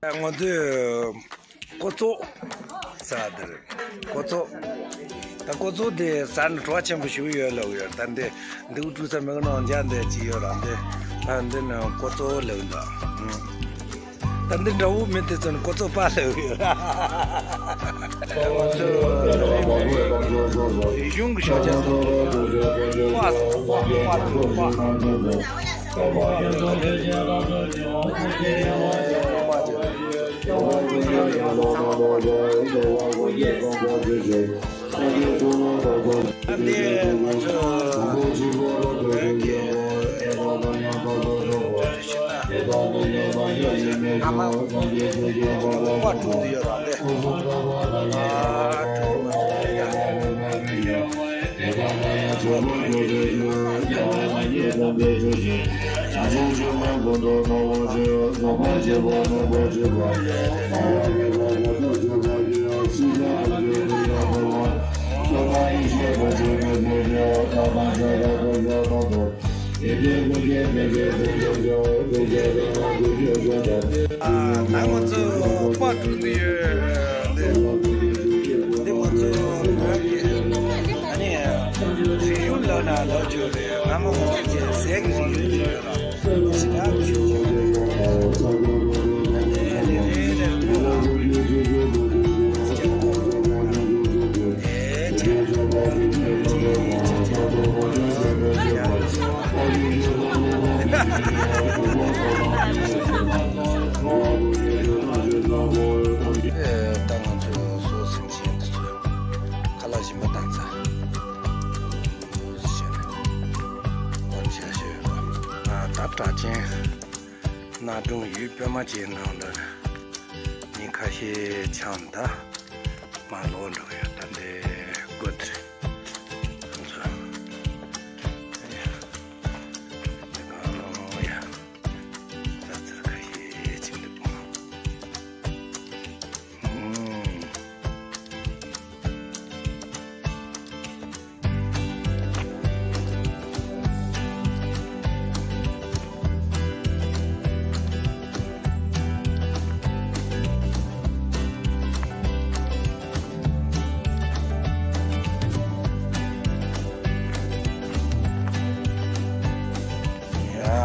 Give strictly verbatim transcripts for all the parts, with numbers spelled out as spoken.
ང་ཚོས་ཀོ་ཚོགས་ཟེར་བ་དེ་རེད། ཀོ་ཚོགས། ད་ཀོ་ཚོགས་དེ་ཟ་ནས་བྲོ་བ་ཆེན་པོ་ཞིག་ཡོད་ལབ་ཡོད། ད་འདི་འདི་འུ་ཀྲུག་ས་མི་གི་ནང་འཇག་འདི་ཅི་ཡོད་ར། འདི་ད་འདི་ནི་ཀོ་ཚོགས་ལབ་འདུག་ད་འདི་འདྲ་བོ་མི་དེ་ཚོ་ནི་ཀོ་ཚོགས་པ་ལབ་ཡོད་ར། ང་ཚོ་གཞུང་གི་ཤོག་ཆ་ཚོ་པ་པ་པ། ད་ང་ཚོ་པར་བསྐྲུན་གྱི་ཡོད། འདི་འདི་ང་ཚོ་བོད་ཀྱི་ཨ་ནི་རིག་གཞུང་ལབ་ན་ལབ་རྒྱུ་རེད། སྔ་མ་ང་ཚོ་གི་ཟས་ཀྱི་རིག་གཞུང་ཡོད་ར། ཞི་ལ་གི་ཞོགས་ཇ། ཨ་ནི་རེ་རེ་རེ་རེ། ད་ང་ཚོ་སོ་སེམས་ཅན་འདི་ཚོ་ཁ་ལག་ཞིམ་པོ་བཏང་ཚར། ཨོ་ཆེ། ཨ་ད་གྲགས་ཅན་གནའ་གྲོང་ཡུལ་པད་མ་ཅན་ནང་ལ་ཉིན་ཁ་ཤས་འཆམ་ད། མ་ལོག་འགྲོ་ཡོད། ད་འདི་སྒོ་དེ་རེད། ང་ཚོ་ཡ་འདི་གང་ལོག་ཡ་ལྟ་ཚུལ་ཁ་ཤས་ཅིག་འདུག་ཨུམ། ཡ་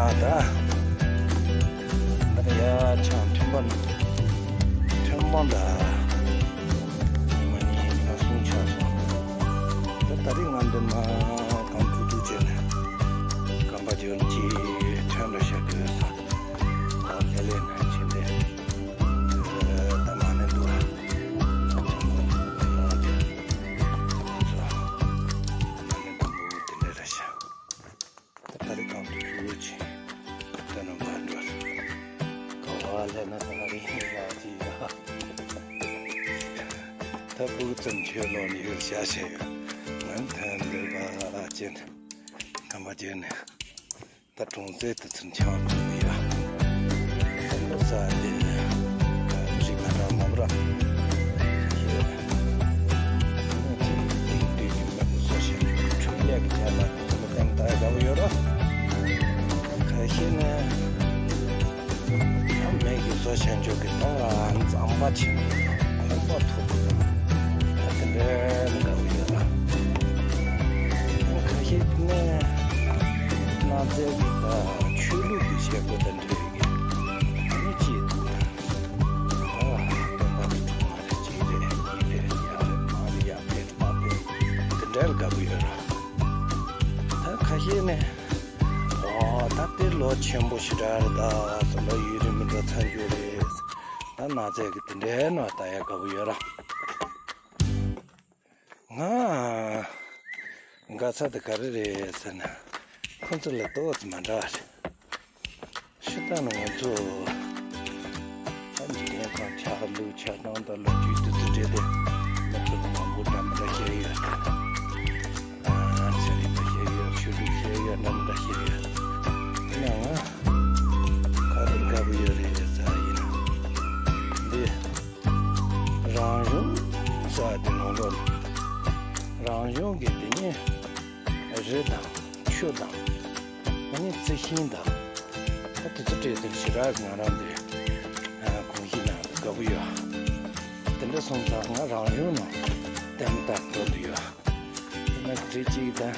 ད། ད་ཡ་ཆང་ཐོན་པ་ན། ཐོན་པ་ད། མ་ཉིན་ལ་སོང་ཆགས་སོང་། ད་ད་རེས་ང་འདི་མ་གང་ཐུག་ཐུག་བྱས་ནས། རྐང་པ་རྒྱུན་གྱིས་ཐོན་ལ་བཤད་དགོས་ས། ཨ་ལེ་ལེ་ན་ཕྱིན་ཏེ། ད་མ་ནས་འདུག་ཨ། ཚང་མ་ཨ་ཅག་ཚོ་མ་ནས་དང་པོ་དེ་འདྲ་རེད་ཤག་ད་ད་རེས་གང་དུ་བཞུགས་ཅིང་། ད་ནམ་མཁའ་འགྲོ། ག་བ་ལས་ན་ད་རེས་ཡ་ཅི་ཡ། ད་ཕུག་ཙམ་ཆོས་ལོ་ནི་ཡོད་བྱ་བྱས་ཡོད། ང་ཐན་འདོད་པ་ཅན། གམ་པ་ཅན་ནས། ད་གྲོང་ཚོའི་དུས་ཚོད་འཆང་འདུག་ཡ། ས་འདི་རིག་མ་འདྲ་མ་བུ་ར། ཁྱེད་ཏིང་ཏིང་གི་མི་བཟོ་ཞིང་ཁྲུམ་ལས་ཀྱི་ཆ་ལ་ཁོ་ལ་བསྟན་ད་དགའ་བོ་ཡོད་ར། ཁ་ཤས་ནི་ད་མེད་ཀྱི་བཟོ་ཞིང་ཆོག་གི་ད་གཙང་པ་ཆེན་པོ་ཁོང་པ་ཐུག་པོ་དང་ད་དེ་འདྲའི་དགའ་བོ་ཡོད་ར། ཁ་ཤས་ནི་གནའ་རྫས་ཀྱི་ད་ཆོས་ལུགས་ཀྱི་བྱེད་སྒོ་དང་འབྲེལ། ཨ་ནི་ཅི་འདུག་ན། ཨ་སྟོན་པ་དང་གྲོགས་མ་རེད་ཅིག་རེད་གཉིས་རེད་ཡ་རེད་མ་རེད་ཡ་ཕེད་མ་ཕེད་དེ་འདྲ་ལ་དགའ་པོ་ཡོད་ར། ད་ཁ་ཤས་ནས་ཨོ་ད་དེ་ལོ་ཆེན་པོ་ཞེ་དྲག་རེད་ད་སོ་ལོ་ཡུན་རིང་མི་འགྲོ་ཚར་རྒྱུ་རེད། ད་གནའ་རྫས་ཀྱི་དེ་འདྲའི་ནང་ལྟ་ཡ་དགའ་པོ་ཡོད་ར། ང་དགའ་ས་དེ་ག་རེ་རེད་ཟེར་ན། ཁོ་ཚོ་ལ་ཏོག་ཙམ་མ་འདྲ་བ་རེད། སྤྱིར་བཏང་ནི་ང་ཚོ་ད་འཇིག་རྟེན་ཁམས་ཆགས་ལུགས་ཆགས་སྟངས་དང་ལོ་རྒྱུས་དེ་ཚོ་འདྲེས་ཏེ་མི་ཚོ་མང་པོ་འདྲ་མི་འདྲ་བཤད་ཡོད་དེ། ཨ་ཚན་རིག་པ་བཤད་ཡོད། ཆོས་ལུགས་བཤད་ཡོད། འདྲ་མི་འདྲ་བཤད་ཡོད། ཡིན་ནའང་ག་རེ་དགའ་པོ་ཡོད་རེད་ཟེར་ཡིན་ན། འདི། རང་བྱུང་ས་དེ་ནང་ལོགས་ལ་རང་བྱུང་གི་དེ་ཉིད་རི་དང་ཆུ་དང་ཨ་ནི་རྩི་ཤིང་དང་ད་དེ་ཚོ་སྤྲད་དེ་ཞེ་དྲག་ང་རང་འདི་གོམས་གཤིས་ན་ སོང་ཙང་ང་རང་བྱུང་ནང་ལྟད་མོ་ལྟ་འགྲོ་འདོད་ཡོད། དེ་ན་རི་གཅིག་དང་།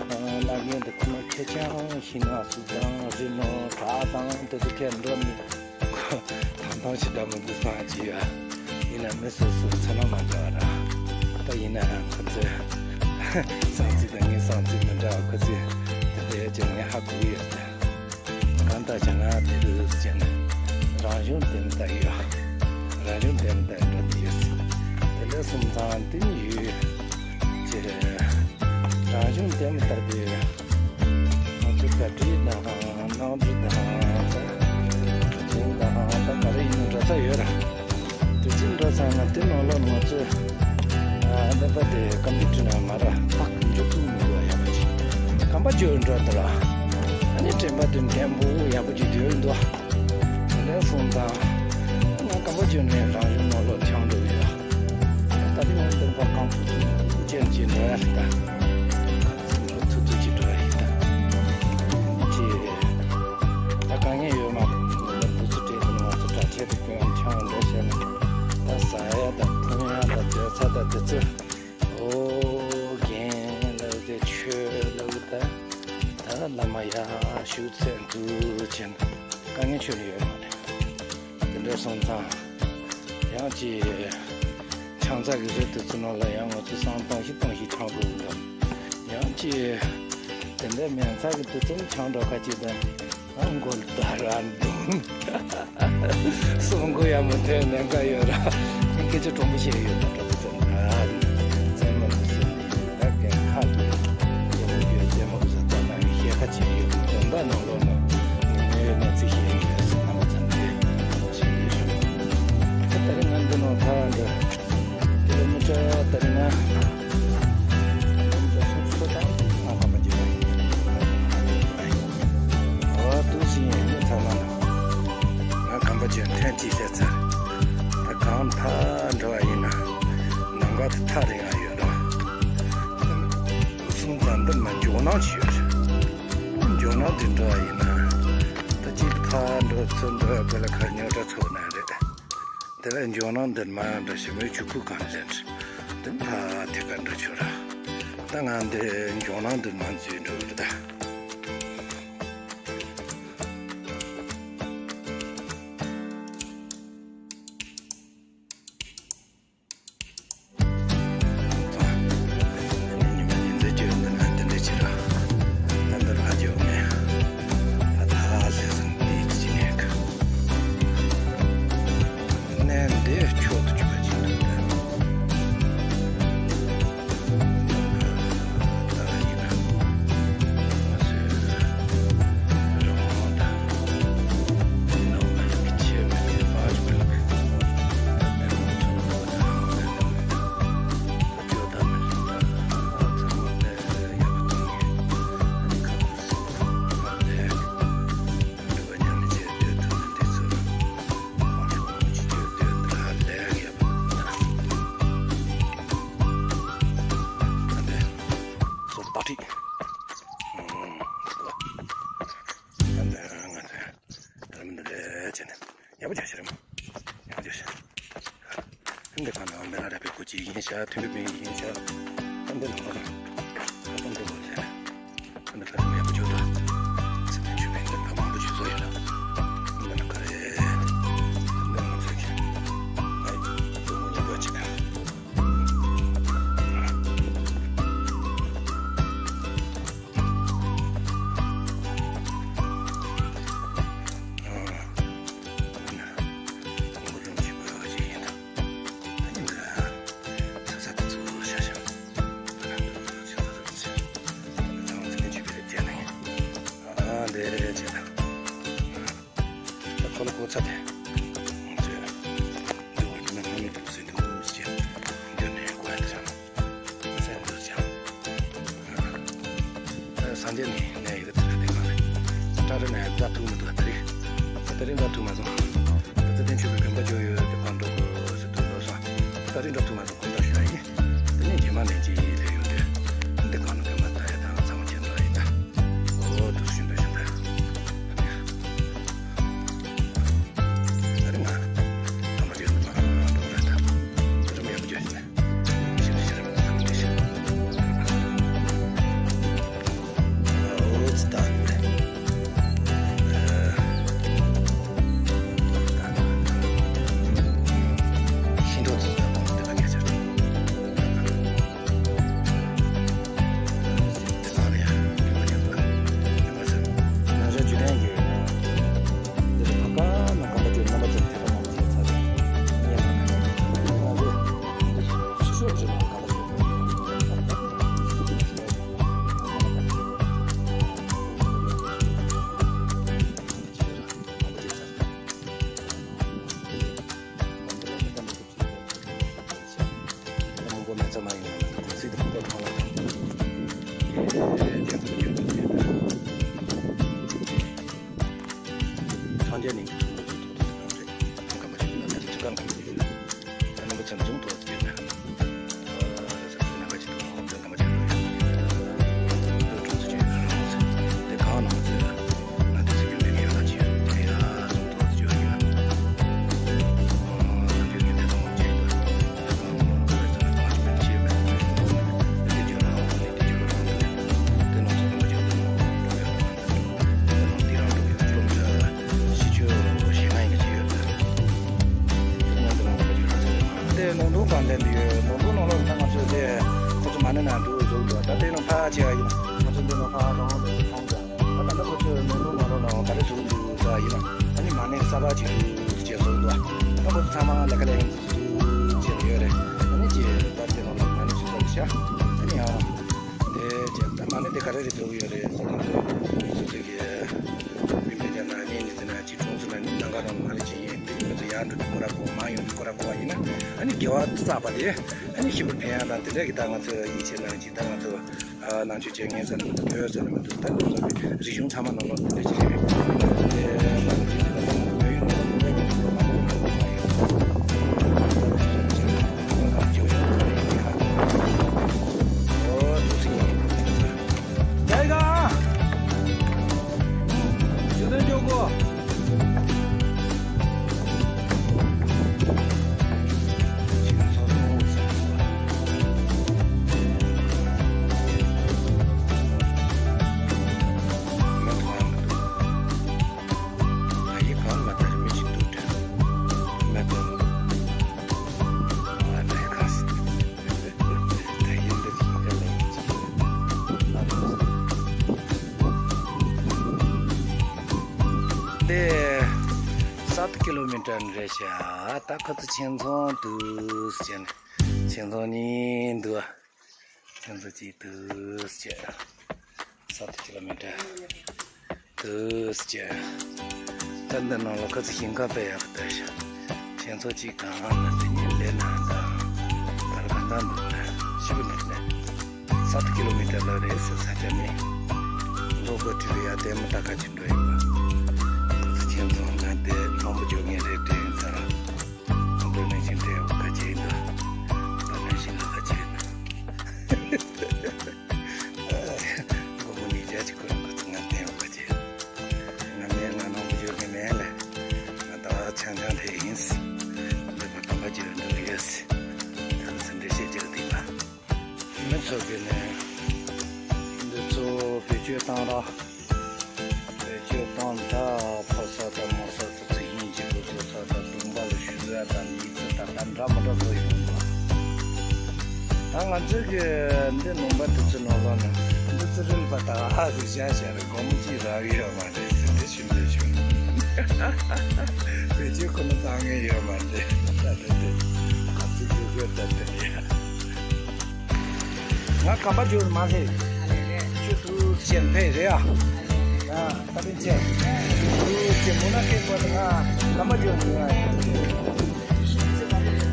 ཨ། བླ་རྒན་དེ་ཁོ་ན་ཁྱེད་ཅག་ཤིང་ནགས་སུ་དང་རི་ནོར་བྲག་དང་དེ་ཚོ་ཁྱེད་འགྲོ་ནི། ཁོ་ཐང་ཐང་ཞིག་འདྲ་མི་འདུག་བསམ་གྱི་ཡོད། ཡིན་ན་མི་སོ་སོའི་ཚོར་སྣང་མ་འདྲ་བ་ར། ད་ཡིན་ན་ཡང་ཁོ་ཚོས་བསམ་ཚུལ་དང་ངའི་བསམ་ཚུལ་མི་འདྲ་བ་ཁོ་ཚོས་དེ་འདྲ་ཡོད་ཀྱང་ངས་ཧ་གོ་གི་ཡོད་ད། གང་ལྟར་བྱས་ན་དེ་རུ་ཟེར་ན་རང་བྱུང་ལྟད་མོ་ལྟ་ཡོད། རང་བྱུང་ལྟད་མོ་ལྟ་འགྲོ་དེ་ཡོད། དེ་འདྲ་སོང་ཙང་དེ་ནི་ཡོད་ཅེས། རང་བྱུང་ལྟད་མོ་ལྟ་དུས་ང་ཚོ་བཀའ་དྲིན་དང་གནང་དྲིན་དང་ད་དྲིན་དང་ད་ག་རེ་ཡིན་ན་འདྲ་ས་ཡོད་ར། དེ་ཚོ་འདྲ་ས་ན་དེ་ནང་ལོགས་ང་ཚོས་ཨ་ནད་པ་དེ་ཀམ་པུ་ཊར་ནང་མ་ར་ཐག་མཇུག་ཐུག་མི་འདུག་ཡག་པོ་ཅིག་ཁམས་པ་བཅོས་འགྲོ་དེ་ར། ཨ་ནི་དྲན་པ་དེ་འགན་པོ་ཡག་པོ་ཅིག་སྡོད་འདུག་དེ་འདྲ་སོང་ཙང་ང་ཁམས་པ་བཅོས་ནས་རང་བྱུང་ནང་ལོགས་ཆང་འགྲོ་ཡོད། ད་རིང་ང་འདོན་པ་གང་ཅན་གྱི་འགྲོ་ཡ་རེད་ད། འགྲོ་ཐུབ་ཐུབ་ཀྱི་འགྲོ་ཡ་རེད་ད། ཅེས། ད་དཀའ་ངལ་ཡོད་མ་རེད། འདི་ཚོ་སྤྲད་དུས་ང་ཚོ་གྲྭ་ཆས་དེ་ཀུན་ཆང་འགྲོ་བྱས་ནས་ད་ཟ་ཡ་ད་འཐུང་ཡ་ད་སྡོད་ས་ད་དེ་ཚོ། ཨོ་རྒན་ལགས་དེ་ཆོས་ལབ་ད། ད་བླ་མ་ཡ་ཞུ་ཚད་འདུག་ཅེས་དཀའ་ངལ་ཆོས་ལ་ཡོད་མ་རེད། དེ་འདྲ་སོང་ཙང་། ཡང་ཅིག་ཆང་ས་གི་རི་དེ་ཚོ་ནང་ལ་ཡང་ང་ཚོ་སང་གཏོང་ཞིག་གཏོང་ཞིག་ཆང་འགྲོ་གི་འདུག་ཡང་ཅིག་དེ་འདྲ་མེད་ས་གི་དེ་ཚོ་ཆང་འགྲོ་ཁ་ཅིག་དང་ཨང་གོ་ལ་ད་ར་འདུག་སོང་གོ་ཡ་མི་འཐེན་ནན་ཀ་ཡོད་ར། སྐད་ཆ་དྲང་པོ་བཤད་ཡོད་ད་དྲང་པོ་ཙམ་ར། བཙན་མ་འདུག་སེ་ད་གན་ཁ་གི་ཡོང་རྒྱུ་བཙན་མ་གི་ས་ད་ན་ཡོད་ཤེས་ཁ་ཆེ་ཡོད་དོན་དག་ནང་ལོགས་ན་ངོས་ན་ཚིག་ཤེས་ཡོད་ཟེར་ན་བཙན་དེ་ཞིག་ཡོད་ར། ད་ད་རེས་ང་འདི་ནང་ཐག་འདི་དེ་ལ་མི་ཆ་ད་རེས་ང་ཨ་འདུག་སེ་ཡིན་ཚང་མ་ལ་ང་ཁམས་པ་ཅན་ཐོན་ཅིག་བཤད་ཚར། ད་གང་ཐག་འགྲོ་བ་ཡིན་ན་ནམ་མཁའ་དེ་ཐག་རིང་ང་ཡོད་ར། སོང་ཙང་འདིར་མ་འཇོག་སྣང་ཅིག་ཡོད་རེད། འཇོག་སྣང་དེ་འགྲོ་བ་ཡིན་ན་ད་ཅིག་ཕར་འགྲོ་ཚུར་འགྲོ་བ་དེ་ལ་ཁ་རྙོག་དྲ་ཚོགས་ན་རེད། དེ་ལ་འཇོག་སྣང་འདིར་མ་འགྲོ་ཞིག་མོའི་ཆུ་ཁུག་གང་ལེན་དེ་ཕར་དེ་ག་འགྲོ་ཆོག་ར། ད་ང་འདི་འཇོག་སྣང་འདིར་མ་འཛུལ་འགྲོ་རེད་ད། ཡག་པོ་རྒྱག་ཤེས་རེད་མ། ཡག་པོ་རྒྱག་ཤེས། འདི་ག་ནང་མི་ལ་ར་པའི་གོ་ཅི་ཡིན་ཤག་མཐུན་པའི་མི་ཡིན་ཤག་ད་འདི་ནང་ལ་ད་འདི་ལོ་ལས་ད་འདི་ལ་ར་མི་ཡག་པོ་བྱོས་ད། ཚེ་འདི་ཆུ་བའི་འདི་ད་མང་པོ་བྱོས་སོ་ཡོད་ན་འདི་ལ་ག་རེ་འདི་ང་ཚོས་ཀྱི་ཨའི་ལོ་ངོ་གཉིས་པ་ཅིག་སངས་རྒྱས་ནས་ནས་ཡོད་ཚུལ་དེ་གང་རེད། སྐྲ་རེ་ནས་འདྲ་ཐུག་མི་འདུག་ད་རེས་ད་རེས་འདྲ་ཐུག་མ་སོང་། ད་ཚེ་བརྟན་ཆོས་ཀྱི་དགོན་པ་ཇོ་ཡོད་དེ་གང་འགྲོ་དགོས་སུ་ཐུག་འགྲོ་སོང་། ད་རེས་འདྲ་ཐུག་མ་སོང་ཁོང་ད་ཞུ་ཡ་ཡིན། དེ་ནས་རྗེས་མ་ནས་ཅི་ཡིན་ལས་ཡོད་དེ། འདི་གང་ནས་དགོན་པ་ད་ཡ་ད་ཚང་མ་ཁྱེད་འགྲོ་ཡིན་ད། ཨོ་དུ་ཤིན་ཏུ་ཤིན་ཏུ། ད་རེས་ང་ད་མ་ཡོད་ན་མ་འགྲོ་རེད་ད། ནང་དུ་གང་ལེན་དུ་ཡོད། ནང་དུ་ནང་ལོགས་ད་ང་ཚོས་དེ་ཁོ་ཚོ་མ་ཎི་ནང་དུ་བཟོ་འདུག་ད་དེ་ནང་ཕར་ཆེ་བ་ཡིན། ང་ཚོ་འདི་ནང་ཕར་རང་དུ་མཐོང་ཙང་། ད་ད་ལྟ་ཁོ་ཚོས་ནང་དུ་ནང་ལོགས་ནང་ག་རེ་བཟོ་འདུག་ཟེར་ཡིན། ཨ་ནི་མ་ཎི་གསར་པ་ཅིག་ཏུ་ཅེས་བཟོ་འདུག་ད་ཁོ་ཚོ་ཚང་མ་ལས་ཀ་ལས་ཡིན་ཅེས་ཡོད་རེད། ཨ་ནི་ཅེས་ད་དེ་ནང་ལོགས་མ་ཎི་ཅིག་བཟོ་ཤག་ཨ་ནི་ཡང་དེ་ཅེས་ད་མ་ཎི་དེ་ག་རེ་རེད་བཟོ་གི་ཡོད་རེད་ཟེར་ན། སོ་སོ་གི་མི་འདྲ་ཅན་ན་ནི་ནི་ཟེར་ན། ཅིག་གྲོང་ཚོ་ལ་ནི་ལམ་ཁ་རང་མ་ལས་ཅིག་ཡིན། དེ་མི་ཚོ་ཡར་འགྲོ་དུས་ཁོ་ར་ཁོ་མ་ཡོང་དུས་ཁོ་ར་ཁོ་བ་ཡིན་ན། ཨ་ནི་དགེ་བ་བསགས་པ་དེ་ཨ་ནི་ཞིབ་པོ་ཕན་ཡག་དང་དེ་འདྲ་གི། ད་ང་ཚོ་ཡིད་ཆེས་གནང་ཅིག་ད་ང་ཚོ་ནང་ཆོས་བྱེད་མཁན་ཟེར་ན་མི་འདུག་བོད་ཟེར་ན་མི་འདུག་ད་འདི་ཚོ་གི་རིག་གཞུང་ཚང་མ་ནང་ལོགས་དེ་འདྲ་ཅིག་རེད། དེ་ང་ཚོ་ཅིག་འདི་ལ་བོད་ཡིག་ནང་ལ་མི་འདུག་ཨོ་འདུག་སེ་ཡིན། ཡ་ཡ། ཞུ་དོན་ཆོག་གོ། འདི་སྟོང་ཀི་ལོ་མི་ཊར་རེད་ཤག་ད་ཁོ་ཚོ་ཆེན་ཚང་འདུག་ཟེར་ནས། ཆེན་ཚང་གཉིས་འདུག་ཆེན་ཚང་གཅིག་འདུག་ཟེར། སྟོང་ཀི་ལོ་མི་ཊར། དུས་ཀྱི་ད་འདི་ནང་ལ་ཁ་ཚིག་ཞིང་ཁ་སྤེལ་ཡག་ལྟ་ཤག་ཁྱེད་ཚོ་གཅིག་གང་ན་དེ་ཉིད་ལས་ན་ད་གར་གང་ད་འདུག་ན་ཞིབ་འདུག་ནས། སྟོང་ཀི་ལོ་མི་ཊར་ལ་རེད་ཟེར་ས་ཆ་ནི་ལོ་གོ་ཁྲི་ལ་ཡ་ལྟད་མོ་ལྟ་ཁ་ཅིག་འགྲོ་ཡོད་པ། ཁོ་ཚོ་ཁྱེད་ཚོ་ང་དེ་ལྷོང་པོ་འཇོག་མཁན་རེད་དྲན་ཡིན་ས་ར། འགྲོ་ནས་ཤིང་དེ་ཁ་ཅིག་འདུག་འགྲོ་ནས་ཤིང་ལ་ཁ་ཅིག་ན། སྒོར་མོ་ཉིས་བརྒྱ་ཅིག་ཁོ་རང་ཁོ་ཚོ་ང་བསྟན་ཡོད་པ་བྱས། ང་མེད་ང་ནང་དུ་ཡོད་གི་མེད་ལ། ང་ད་ཆང་ཆང་དེ་ཡིན་སྲིད། འདི་པར་དམ་པ་བརྗོད་འདུག་ཡོད་སྲིད། ཐུགས་སུ་འགྲེལ་བཤད་རྒྱག་དུས་ལ། མི་ཚོ་གི་ནས་འདི་ཚོ་བེད་སྤྱོད་བཏང་ར། བེད་སྤྱོད་བཏང་ད་ཕོ་ས་དང་མོ་ས་དང་ཚེ་ཧིང་གི་བུ་ཚོ་ས་དང་དུང་པ་ལ་ཞུ་ས་དང་མི་ཚེ་དང་ད་འདྲ་མི་འདྲ་བཟོ་ཡོང་འདུག་ད་ང་ཚོའི་གི་འདི་ལུང་པ་དེ་ཚོའི་ནང་ལོགས་ན་འདི་ཚོ་རིལ་པ་དང་ཨ་ཟེར་བཞག་བཞག་རེད། སྒོར་མོ་གཅིག་རག་གི་ཡོད་མ་རེད་ཟེར་ཏེ་ཞུ་འདོད་བྱུང་། བེད་སྤྱོད་ཁོ་ན་བཏང་མཁན་ཡོད་མ་རེད། ད་དེ་དེ་ང་ཚོ་རྒྱུ་དགོས་ད་དེ་རེད། ང་གམ་པ་འཇོག་མ་ལྷེ། ཁྱོད་ཚུར་ཞལ་ཕེ་རེད་ཨ། ཨ་ད་ཕན་ཆེ། ཚུར་ཞལ་མུ་ན་ཁེ་པ་ང་གམ་པ་འཇོག་མི་ང་།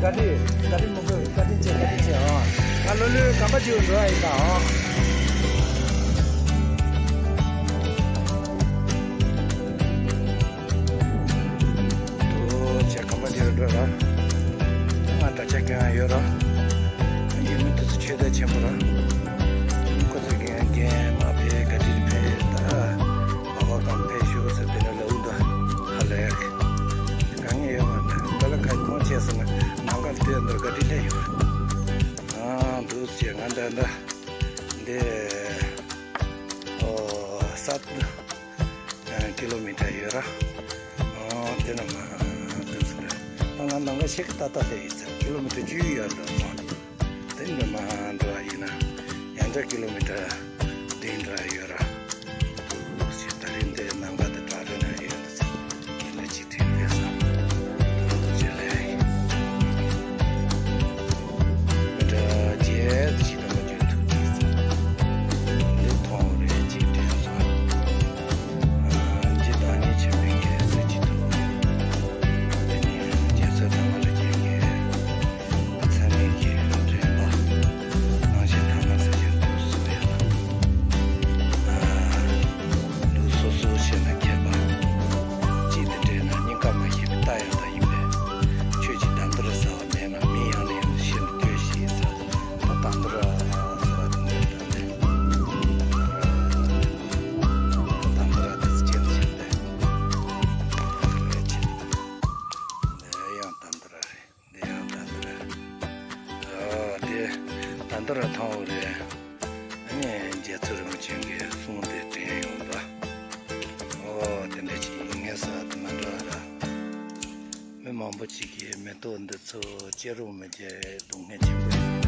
ག་དེ་ག་དེ་མུ་ག་ག་དེ་ཆེ་ག་དེ་ཆེ་ཨ། ང་ལོ་ལོའི་གམ་པ་འཇོག་འགྲོ་ཨ་ཡིན་ད་ཨ། དུ་ཆེ་གམ་པ་དེ་རུ་འགྲོ་ར། ང་ད་ཆ་ཀྱང་ཡོད་ར། ཡུལ་མི་དུ་ཚོ་ཆོས་དད་ཆེན་པོ་ར། ཁོ་ཚོ་རྒན་རྒན་མ་ཕེ་ག་ཏི་རི་ཕེ་ད། བ་བ་གམ་ཕེ་ཤོ་ཟེར་དེ་ནས་ལ་འུ་ད་ཧ་ལ་ཡག་གང་ངེས་ཡོད་མ་ད་ལ་ཁ་ཁོང་ཆེ་ཟེར་ན་ནམ་མཁའ་ལྟོས་འདུག་ག་ཏི་ལས་ཡོད། ཨ་འདུག་ཅེས་ང་འདྲ་འདྲ་འདི་ཨོ་ས། ཀི་ལོ་མི་ཊར་ཡོད་ར། ཨོ་དེ་ན་མ་དུས་སུ་རེད། ད་ང་ནང་ལ་ཤེག་ཏ་ཏ་དེ་ཡིན་ཙང་ཀི་ལོ་མི་ཊར་བཅུ་ཡོད་འགྲོ་སོང་། དེ་འདྲ་མ་འགྲོ་བ་ཡིན་ན་ཡང་བསྐྱར་ཀི་ལོ་མི་ཊར་བདུན་འདྲ་ཡོད་ར། དུས་སུ་ད་རིང་དེ་ནང་པ་དེ་གྲ་སྒྲིག་ན་ཡོད་འདུག་ཚེ་ཡིན་ན་ཅི་ཐུབ་རེད་བསམ། དུས་སུ་ལས་ཡིན། མི་འདྲ་རྗེས་ཤིག་ད་མ་བརྗོད་ཐུབ་ཀྱི་ཚེ། འདི་མཐོང་རེ་ཅིག་དྲན་སོང་། ཨ་འཇིག་རྟེན་ཉིད་ཆེན་པོའི་ངལ་གསོ་ཅིག་ཐོབ། དེ་ནས་རྒྱལ་སྲས་ཐ་མ་ལ་སྦྱིན་གྱི་མཚན་མེད་ཀྱི་འདྲེན་པ། སྣང་ཞེན་ཐ་མ་ས་ཆེན་དུ་སོང་ཡ་ལ། ཨ་ལུགས་སོ་སོ་ཤེས་ན་མཁས་པ། གཅིག་དེ་འདྲེན་ན་སྙིང་ཁ་མ་ཤེས་པའི་རྟ་ཡང་དག་ཡིན་པས། ཆོས་ཀྱི་དམ་དར་ཟ་བ་མེད་ན་མི་ཡང་ལེན་ཤིན་ཏུ་ལྟོས་ཤིག་ཟེར། ད་དམ་དར་ཟེར་བ་དེ་འདྲ་དང་ལེན། དམ་དར་དེ་ཚོ་སྐྱེ་འདི་བཞིན་ཏེ། འདི་ཡང་དམ་དར་རེད། འདི་ཡང་དམ་དར་རེད། ཨ་དེ་དམ་དར་མཐོང་བ་རེད། ཨ་ནི་རྗེ་བཙུན་རིན་པོ་ཆེ་གི་གསུང་དེ་དྲན་ཡོང་ད། ཨོ་དེ་འདྲ་ཅིག་ཡིན་ངེས་ས་དེ་མ་འདྲ་ར། མང་པོ་ཅིག་གིས་མེ་ཏོག་འདི་ཚོ་སྐྱེ་རུ་མི་བྱེད། སྡུག་བསྔལ་ཆེན་པོ་ཡོད།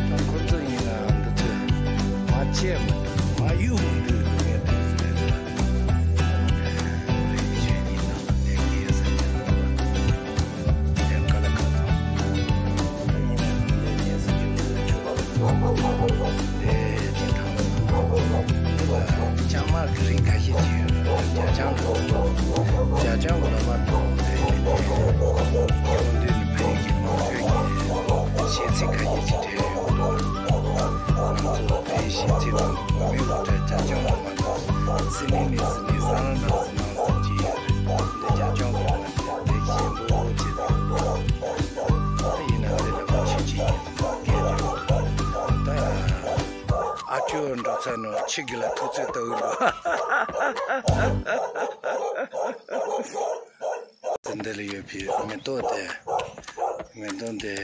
ད་ཁོ་ཚོ་ཡིན་ན་འདི་ཚོ་མ་བྱེད་མི་འདུག་མ་གཡུག་མི་འདུག་སྡུག་བསྔལ་དེ་ཚོ་ལས། རེད་ཆོས་ཉིད་ནང་ལ་གནས་ཀྱི་ཡོད་ས་ཆེན་པོ་ལ་དེ་ག་ལ་ག་ཚོད་ཡིན་ན་འདི་གནས་སུ་འཇུག་འདོད་ཆོག་དེ་དེ་དང་འདི་ལ་ལྕང་མ་གི་རིགས་ཁ་ཤས་ཅིག་ཡོད་རེད། རྒྱ་ལྕང་དང་རྒྱ་ལྕང་གི་ལོ་མ་དང་དེ་ཡིན་ནས་སྐྱོན་འདི་ནི་བོད་ཀྱི་ལོ་རྒྱུས་ཀྱི་གཞས་ཚིག་ཁ་ཤས་ཅིག་བྲིས་ཡོད་འདུག་ང་ཚོ་བོད་གཞས་ཚིག་དང་མི་ལོ་རྒྱུས་རྒྱ་ལྕང་ལོ་མ་དང་སྲིད་ནི་ནི་སྲིད་ནི་ས་ན་ན་སྲིད་ན་སྲིད་ཀྱི་ཡོད་རེད། འདི་རྒྱ་ལྕང་གི་ལོ་མ་དང་དེ་གཞས་འབོལ་བོ་ཅིག་དང་། ད་ཡིན་ན་འདི་ལ་མ་ཆུ་ཅིག་ཡིན་སྐད་ཅིག་ད། ཨ་ཅོ་འགྲོ་ཚར་ནོ་ཁྱི་གི་ལ་ཐུག་ཚོད་ལྟ་འུ་འགྲོ། འདི་ལ་ཡོད་པའི་མེ་ཏོག་དེ། མེ་ཏོག་དེ།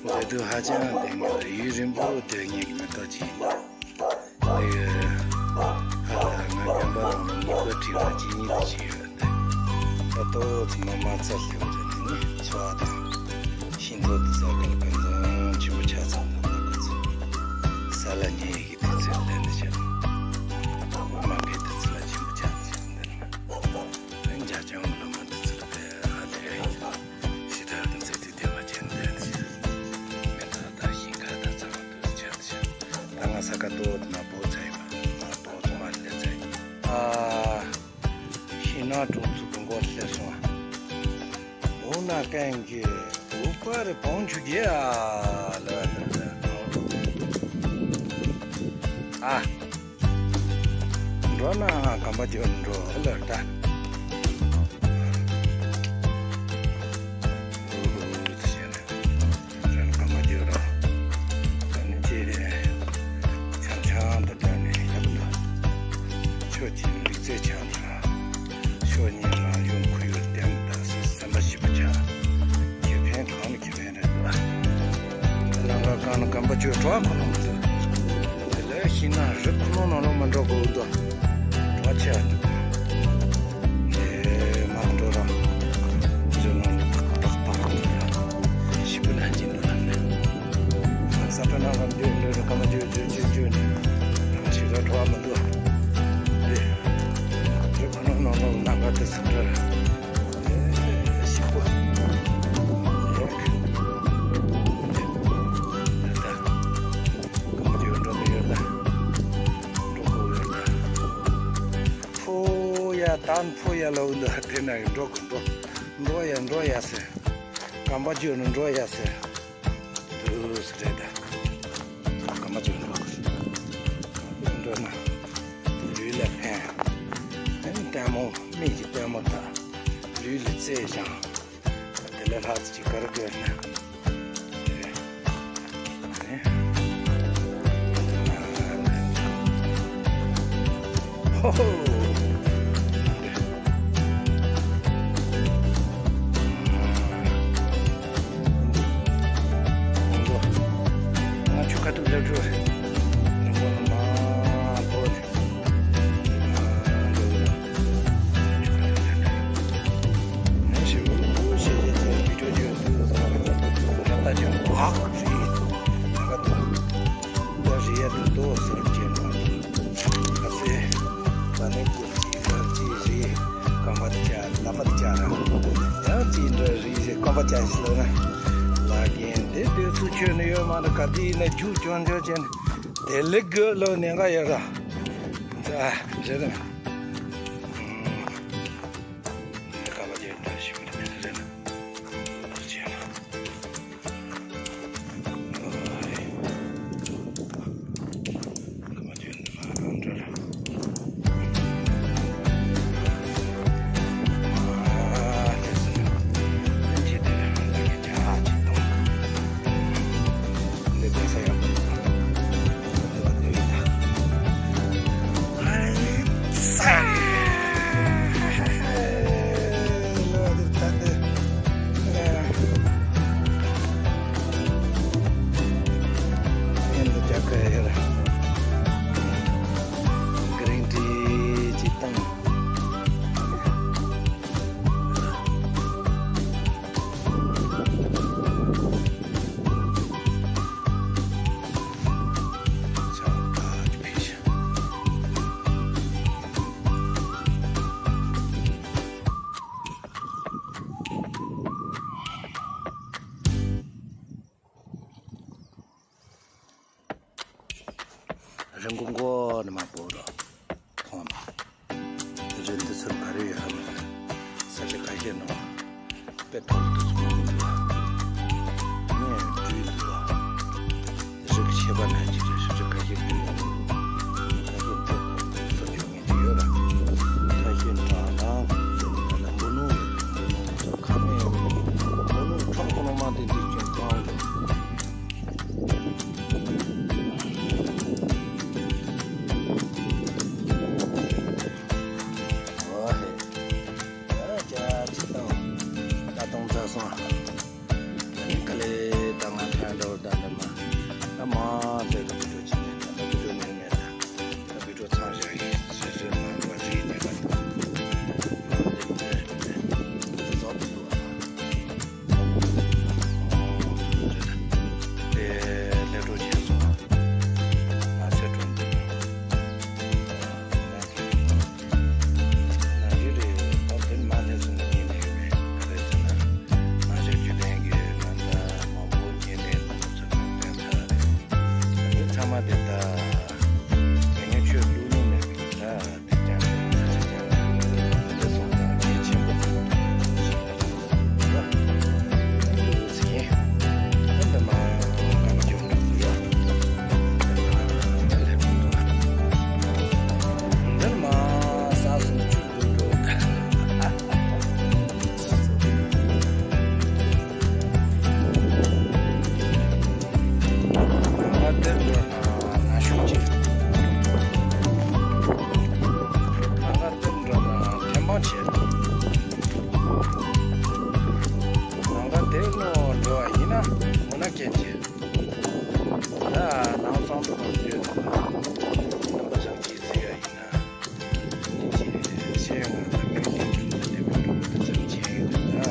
འདི་དུས་ཧ་ཅང་དེ་ངས་ཡུན་རིང་པོ་སྡོད་མཁན་གྱི་མེ་ཏོག་ཅིག་ཡིན། འདི་ཧ་ལ་ང་རྒན་པ་རང་ལ་མི་གོ་ཁྲི་ལ་གཅིག་གཉིས་དེ་ཅིག་ཡོད། ད་ལྟོ་ཚང་མ་མ་ཚད་ལེའུ་རེ་ནི་འཚོ་བ་དང་ཤིང་ཐོག་ཏུ་ཟ་གི་ལ་ཕན་ཚུན་ཆེན་པོ་ཆགས་ཚར་འདུག་ད་ཁོ་ཚོ་ས་ལ་ཉལ་ཡི་གི་དུས་ཚོད་ལེན་འདི་བྱས། མ་ཕེ་དུས་ཚོད་ལ་ཆེན་པོ་ཆགས་འདི་བྱས་འདི་ནི་འཇའ་ཆང་ལོ་མ་དུས་ཚོད་ལ་ཕེ་ཧ་ལས་ཡིན། ཞེ་དྲག་ཏུ་མཛད་དེ་བདེ་བ་ཅན་ལྡན་ཞིང་། མེ་ཏོག་དང་ཞིང་ཁ་དང་ཚང་མ་དུས་ཆགས་ཤིང་། ད་ང་ས་ཁ་ཏོག་ན་བོ་ཚ་ཡིན་པ་ང་ཏོག་ཚོ་མ་ལས་ཚ་ཡིན། ཨ། ཤིང་ནགས་གྲོང་ཚོ་གི་མགོ་སླེབས་སོང་། འོ་ན་གན་གྱི་འུ་པ་རེ་བོང་ཆུ་རྒྱལ་ཨ་ལ་ལ་ལ། ཨ། འགྲོ་ན་གམ་པ་ཇོ་འགྲོ་ལ་ལྟ། རང་གམ་པ་ཇོ་ར་ཀ་ནི་ཅེ་རེ་ཆང་ཆང་དུ་བཏང་ནས་ཡག་པོ་འདུག་ཆོས་ཀྱི་ལུས་རྩལ་ཆང་དང་། ཕྱོགས་གཉིས་རང་བྱུང་ཁོར་ཡུག་ལྡན་པ་དང་སེམས་པ་ཞིབ་པོ་ཆགས། ཁེ་ཕན་གང་ལ་ཁེ་ཕན་རེད་འདུག་ལམ་ཁ་གང་ལ་གམ་པ་ཆོས་གྲོགས་ཁོ་ནང་དུ། དེ་ལས་ཤིང་ནགས་རི་ཁོ་ནང་ནང་ལོག་མ་འགྲོ་དགོས་འདུག་གྲོགས་ཆེ་འདུག་དེ་མ་འགྲོ་ར། བཟོས་ནང་ཏག་ཏག་འདུག་ཞིབ་པོ་ན་ཅིག་འདུག་ལ་ནས། ས་ཁྲ་ནང་ལ་འདུག་འདུག་ར་གམ་པ་ཆོས་ཆོས་ཆོས་ཆོས་ནས་ཞིག་ར་གྲོགས་མ་འདུག་དེ་རི་ཁོ་ནང་ནང་ལོག་ལམ་ཁ་དེ་ས་ཁྲ་ར། ཞིག་པོ། ཡོད། ད་ལྟ། གང་ཡོད་འགྲོ་གི་ཡོད་ད། འགྲོ་གི་ཡོད་ད། ཕོ་ཡ་དང་ཕོ་ཡ་ལ་འུ་འདུག་དེ་ན་འགྲོ་གི་འགྲོ། འགྲོ་ཡ་འགྲོ་ཡ་ཟེར། གམ་པ་ཇོ་ནི་འགྲོ་ཡ་ཟེར། འདུག་སེ་རེད་ད། གམ་པ་ཇོ་འགྲོ་གི་འགྲོ་ན། ལུས་ལ་ཕན། ཨ་ནི་ལྟད་མོ་མིག་གི་ལྟད་མོ་དང་། ལུས་ལ་རྩེ་ཞང་། དེ་ལས་ལྷག་ཅིག་ག་རེ་དགོས་ན། ཧོ་ཧོ། ང་ཆུ་ཁ་ཐུག་ལེབ་འགྲོ། རིན་གོང་ལ་མ་བོར་ནས། དེ་ལེགས་དགོས་ལོ་ནས་འགའ་ཡོད་ར། ད་རེད་ན། ཨུམ། འདི་ཀ་བ་ཅན་འདྲ་ཞིག་མི་འདུག་ཟེར་ན། འདུག་ཅེ་ན། ཨོ་རེད། ཀ་བ་ཅན་འདྲ་མ་འདྲ་ར། ཨ་དེ་སུ་ན། ལན་ཅི་དེ་ལ་གི་ཇ་ཅི་གཏོང་། འདི་དེ་ས་ཡག་པོ་འདུག་འདི་བ་འདི་ཡོད་ད། ཨ་རེད། རི་མགོ་མགོ་ནས་མར་བབས་རོགས་མཐོང་ན། རི་འདི་ཚུར་བབས་རེ་ཡོད་ཧ་མ་རེད། ས་ཆ་ཁ་ཤས་ནང་དཔེ་མཐོ་རིས་དུ་ཚོ་མང་པོ་འདུག་ངས་བྲིས་འདུག་རི་གི་ཆད་པ་ན་ཅིག་རེད། ས་ཆ་ཁ་ཤས་བརྒྱུད་ནས་ཁ་ཤས་མཐོ་པོ་འདུག་ས་ཆ་ངས་ཅིག་ཡོད་ར། ཁ་ཤས་བྲག་དང་ལམ་བུ་ནུ་ཡོད། ལམ་བུ་ནུ་ཚོ་ཁ་མེད་ཡོད། ལམ་བུ་ནུ་ཁྲོམ་ཁོ་ནོ་མ་དེ་འདི་ཅུང་ཐང་འདུག་ཨོ་ཧེ། ཨ་ཅག་ཅིག་དང་ད་དུང་ཚར་སོང་། དཀའ་ལས་ད་ང་ཕན་འདྲ་བོ་ད་འདི་མ་ད་མ་འདྲ་གི་བི་ཌིའོ་ཅིག་མེད། ད་ད་བི་ཌིའོ་མེད་མེད་ད་ད་བི་ཌིའོ་ཚང་བཞག་ཡིན། ཞེ་ཞེ་མ་འགྲོ་རིག་ནས་ད་ད་འདི་འདི་འདི་ཟོག་ཚུགས་པ། ལམ་ཁ་འདིར་འགྲོ་ན་ན་ཞུགས་བྱེད། ལམ་ཁ་འདིར་འགྲོ་ན་ཐེམ་སྤང་བྱེད། ལམ་ཁ་འདིར་ནོ་འགྲོ་བ་ཡིན་ན་མུན་ནག་སྐད་བྱེད། ད་ནང་གསང་དུ་བར་བརྗོད་དང་རྣམ་པ་ཚང་གིས་གཟིགས་ཡ་ཡིན་ན། ཉིན་གཅིག་ཤེས་ཡོན་ང་ཚོ་མི་ལྷན་རྒྱས་ལ་དེ་མི་འགྲོ་བ་དེ་ཚོ་བྱེད་ཡོད་ད།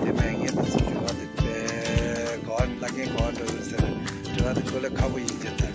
དེ་མེད་ངེས་དེ་ཚོ་འགྲོ་བ་དེ་དཔེ་གོ་བ་ལ་ངས་གོ་བ་འགྲོ་ཡོད་ཟེར་འགྲོ་བ་དེ་དཀའ་ལས་ཁག་པོ་ཡིན་གྱི་ད།